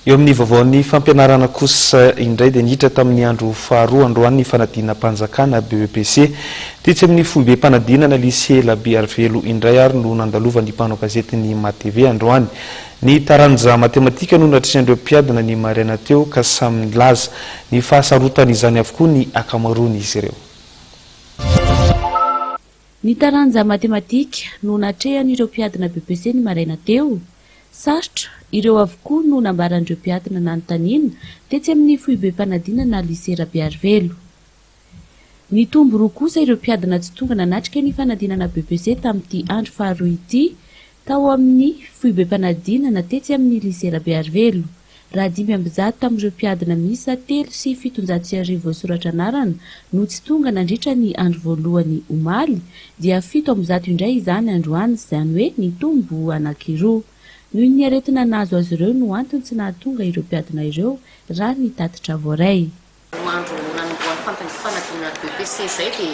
Eo amin'ny vaovaon'ny fampianarana kosa indray dia niditra tamin'ny andro faharoa androany ny fanadinam-panjakana BEPC. Tetsy amin'ny foibem-panadinana Lycée Labearivelo indray ary no nandalovan'ny mpanao gazetin'ny MATV androany. Ny taranja matematika no natrehan'ireo mpiadina ny maraina teo ka samy nilaza ny fahasarotan'izany avokoa ny ankamaroan'izy ireo. Ny taranja matematika no natrehan'ireo mpiadina BEPC ny maraina teo. Sarotra, ireo avokoa no nambaran'ireo mpiadina nanontaniana tetsy amin'ny foibem-panadinana Lycée Rabearivelo. Nitombo roa kosa ireo mpiadina tsy tonga nanatrika ny fanadinana BEPC tamin'ity andro faharoa ity tao amin'ny foibem-panadinana tetsy amin'ny Lycée Rabearivelo. Raha 105 tamin'ireo mpiadina miisa 1703 voasoratra anarana no tsy tonga nandritra ny andro voalohany omaly dia 107 indray izany androany, izany hoe nitombo anankiroa. Noho ny aretina nahazo azy ireo no antony tsy nahatonga ireo mpiadina ireo raha ny tatitra voaray. Roa andro nanombohan'ny fanadinana BEPC izay dia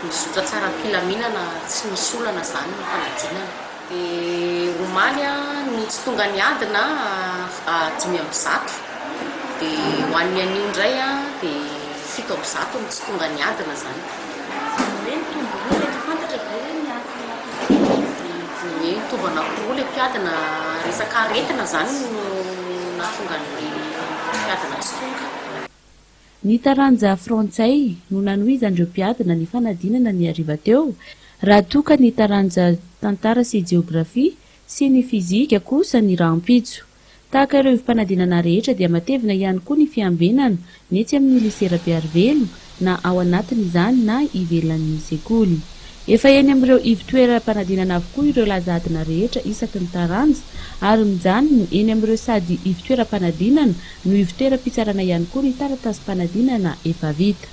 mizotra tsara am-pilaminana tsy misy olana izany ny fanadinana. Dia omaly no tsy tonga niadina 105, dia ho an'ny anio indray dia 107 no tsy tonga niadina izany. Izany hoe nitombo roa mety ho fantatra ve hoe ny antony nahatonga an'izy? Ie, nitombo anankiroa ilay mpiadina, resaka aretina izany no nahatonga an'ilay mpiadina tsy tonga. Ny taranja frantsay no nanohizan'ireo mpiadina ny fanadinana ny hariva teo, raha toa ka ny taranja tantara sy jeografia sy ny fizika kosa ny rahampitso. Tahaka ireo ivom-panadinana rehetra dia matevina ihany koa ny fiambenana ny etsy amin'ny Lycée Rabearivelo na ao anatiny izany na ivelan'ny sekoly. Efa eny amin'ireo ivon-toeram-panadinana avokoa ireo laza adina rehetra isaky ny taranja ary mijanona eny amin'ireo sady ivon-toeram-panadinana no ivon-toeram-pitsarana ihany koa ny taratasim-panadinana efa vita.